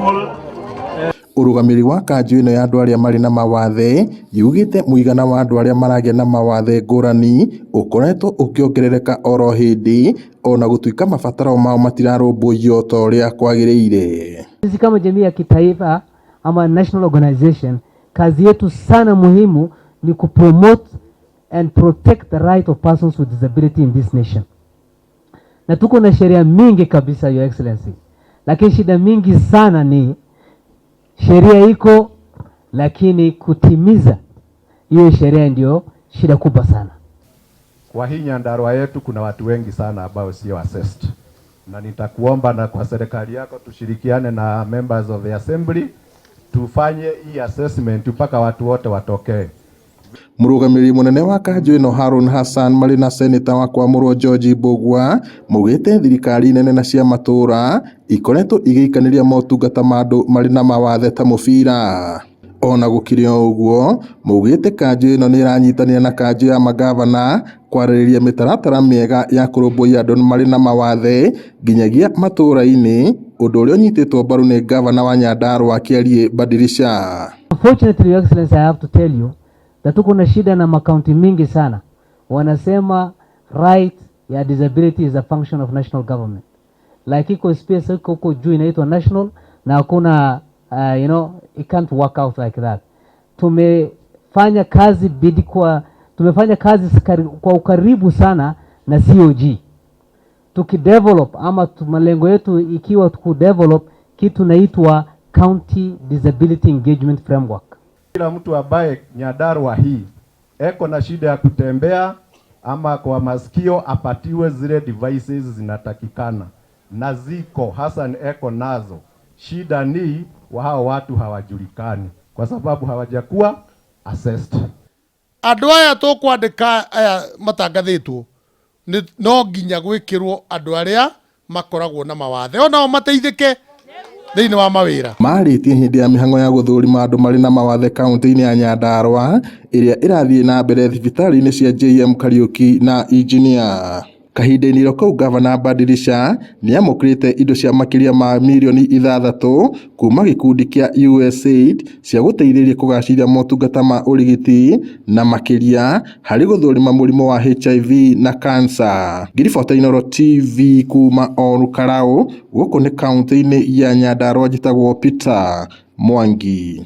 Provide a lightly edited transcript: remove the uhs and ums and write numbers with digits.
School. Ũrũgamĩrĩri wa kanjũ ĩno ya andũ arĩa marĩ na mawathe yugĩte mũigana wa andũ arĩa maragĩa na mawathe ngũrani ũkoretwo ũkĩongerereka oro hĩndĩ ona gũtuĩka mabataro mao matirarũmbũiyo ta ũrĩa kwagĩrĩire. Sisi kama jamii ya kitaifa ama national organization, kazi yetu sana muhimu ni kupromote and protect the right of persons with disability in this nation. Na tuko na sheria mingi kabisa, Your Excellency, lakini shida mingi sana ni sheria iko, lakini kutimiza hiyo sheria ndio shida kubwa sana. Kwa hii Nyandarua yetu kuna watu wengi sana ambao sio assessed, na nitakuomba na kwa serikali yako tushirikiane na members of the assembly tufanye hii assessment mpaka watu wote watokee. Mũrũgamĩrĩri mũnene wa kanjũ ĩno Harun Hassan marĩ na seneta wa Kwamũrwo George Mbugua maugĩte thirikari nene na cia matũra ikoretwo igĩikanĩria motungata ma andũ marĩ na mawathe ta mũbira. Ona gũkĩrĩ o ũguo maugĩte kanjũ ĩno nĩ ĩranyitanĩra na kanjũ ya mangavana kwarĩrĩria mĩtaratara mĩega ya kũrũmbũiya andũ marĩ na mawathe nginyagia matũra-inĩ, ũndũ ũrĩa ũnyitĩtwo mbaru nĩ ngavana wa Nyandarua Kĩariĩ Badirisha. Unfortunately, Your Excellency, I have to tell you that tuko na shida na makaunti mingi sana, wanasema right ya disability is a function of national government, like iko space iko huko juu inaitwa national na hakuna it can't work out like that. Tumefanya kazi bidi kwa tumefanya kazi kwa ukaribu sana na COG tukidevelop ama malengo yetu ikiwa kudevelop kitu naitwa County Disability Engagement Framework. Kila mtu ambaye Nyandarua hii eko na shida ya kutembea ama kwa masikio apatiwe zile devices zinatakikana, na ziko Hassan eko nazo. Shida ni wa hao watu hawajulikani kwa sababu hawajakuwa assessed. Andũ aya tũkwandĩka aya matangathĩtwo no nginya gwĩkĩrwo andũ arĩa makoragwo na mawathe onao mateithĩke thĩinĩ wa mawĩra. Marĩtie hĩndĩ ya mĩhang'o ya gũthũrima andũ marĩ na mawathe kaunti-inĩ ya Nyandarua ĩrĩa ĩrathiĩ na mbere thibitarĩ-inĩ cia JM Kariuki na Engineer. Kahinda-inĩ kau Gavana Badirisha nĩamũkĩrĩte indo cia makĩria ma mirioni 6 kuma gĩkundi kĩa USAID cia gũteithĩrĩria kũgacĩria motungata ma ũrigiti na makĩria harĩ gũthũrima mũrimũ wa HIV na cancer. Ngĩribota Inooro TV kuma Ol Kalou gũkũ nĩ kaunti-inĩ ya Nyandarua, njĩtagwo Peter Mwangi.